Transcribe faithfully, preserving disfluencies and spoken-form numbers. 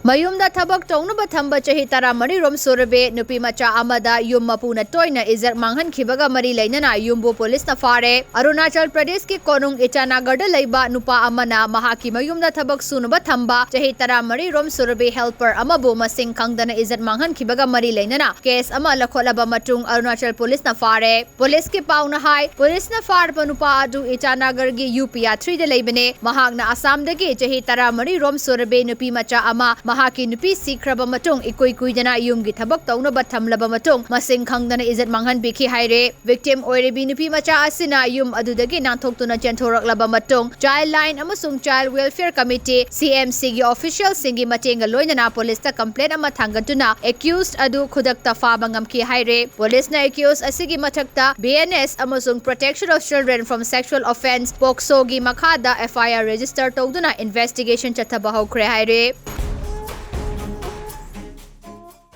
ꯃꯌꯨꯝꯗ ꯊꯕꯛ ꯇꯧꯅꯕ ꯊꯝꯕ ꯆꯍꯤ ꯇꯔꯥꯃꯔꯤ ꯔꯣꯝ ꯁꯨꯔꯕꯤ ꯅꯨꯄꯤ ꯃꯆꯥ ꯑꯃꯗ ꯌꯨꯝ ꯃꯄꯨꯅ ꯇꯣꯏꯅ ꯏꯖꯠ ꯃꯥꯡꯍꯟꯈꯤꯕꯒ ꯃꯔꯤ ꯂꯩꯅꯅ ꯌꯨꯝꯕꯨ ꯄꯨꯂꯤꯁꯅ ꯐꯥꯔꯦ꯫ ꯑꯔꯨꯅꯥꯆꯜ ꯄ꯭ꯔꯗꯦꯁꯀꯤ ꯀꯣꯅꯨꯡ ꯏꯇꯥꯅꯥꯒꯔꯗ ꯂꯩꯕ ꯅꯨꯄꯥ ꯑꯃꯅ ꯃꯍꯥꯛꯀꯤ ꯃꯌꯨꯝꯗ ꯊꯕꯛ ꯁꯨꯅꯕ ꯊꯝꯕ ꯆꯍꯤ ꯇꯔꯥꯃꯔꯤ ꯔꯣꯝ ꯁꯨꯔꯕꯤ helper ꯑꯃꯕꯨ ꯃꯁꯤꯡ ꯈꯪꯗꯅ ꯏꯖꯠ ꯃꯥꯡꯍꯟꯈꯤꯕꯒ ꯃꯔꯤ ꯂꯩꯅꯅ case ꯑꯃ ꯂꯧꯈꯠꯂꯕ ꯃꯇꯨꯡ ꯑꯔꯨꯅꯥꯆꯜ ꯄꯨꯂꯤꯁꯅ ꯐꯥꯔꯦ꯫ ꯄꯨꯂꯤꯁꯀꯤ ꯄꯥꯎꯅ ꯍꯥꯏ, ꯄꯨꯂꯤꯁꯅ ꯐꯥꯔꯕ ꯅꯨꯄꯥ ꯑꯗꯨ ꯏꯇꯥꯅꯥꯒꯔꯒꯤ ꯌꯨ ꯄꯤ ꯑꯥꯔ ꯊ꯭ꯔꯤꯗ ꯂꯩꯕꯅꯦ꯫ ꯃꯍꯥꯛꯅ ꯑꯁꯥꯝꯗꯒꯤ ꯆꯍꯤ ꯇꯔꯥꯃꯔꯤ ꯔꯣꯝ ꯁꯨꯔꯕꯤ ꯅꯨꯄꯤ ꯃꯆꯥ ꯑꯃ ꯃꯍꯥꯛꯀꯤ ꯅꯨꯄꯤ ꯁꯤꯈ꯭ꯔꯕ ꯃꯇꯨꯡ ꯏꯀꯨꯏ ꯀꯨꯏꯗꯅ ꯌꯨꯝꯒꯤ ꯊꯕꯛ ꯇꯧꯅꯕ ꯊꯝꯂꯕ ꯃꯇꯨꯡ ꯃꯁꯤꯡ ꯈꯪꯗꯅ ꯏꯖꯠ ꯃꯥꯡꯍꯟꯕꯤꯈꯤ ꯍꯥꯏꯔꯦ꯫ Victim ꯑꯣꯏꯔꯤꯕꯤ ꯅꯨꯄꯤ ꯃꯆꯥ ꯑꯁꯤꯅ ꯌꯨꯝ ꯑꯗꯨꯗꯒꯤ ꯅꯥꯟꯊꯣꯛꯇꯨꯅ ꯆꯦꯟꯊꯣꯔꯛꯂꯕ ꯃꯇꯨꯡ Child Line ꯑꯃꯁꯨꯡ Child Welfare Committee, C M C ꯒꯤ official ꯁꯤꯡꯒꯤ ꯃꯇꯦꯡꯒ ꯂꯣꯏꯅꯅ ꯄꯨꯂꯤꯁꯇ complaint ꯑꯃ ꯊꯥꯡꯒꯠꯇꯨꯅ accused ꯑꯗꯨ ꯈꯨꯗꯛꯇ ꯐꯥꯕ ꯉꯝꯈꯤ ꯍꯥꯏꯔꯦ꯫ ꯄꯨꯂꯤꯁꯅ accused ꯑꯁꯤꯒꯤ ꯃꯊꯛꯇ B N S ꯑꯃꯁꯨꯡ Protection of Children from Sexual Offence, POCSO ꯒꯤ ꯃꯈꯥꯗ F I R register ꯇꯧꯗꯨꯅ investigation ꯆꯠꯊꯕ ꯍꯧꯈ꯭ꯔꯦ ꯍꯥꯏꯔꯦ꯫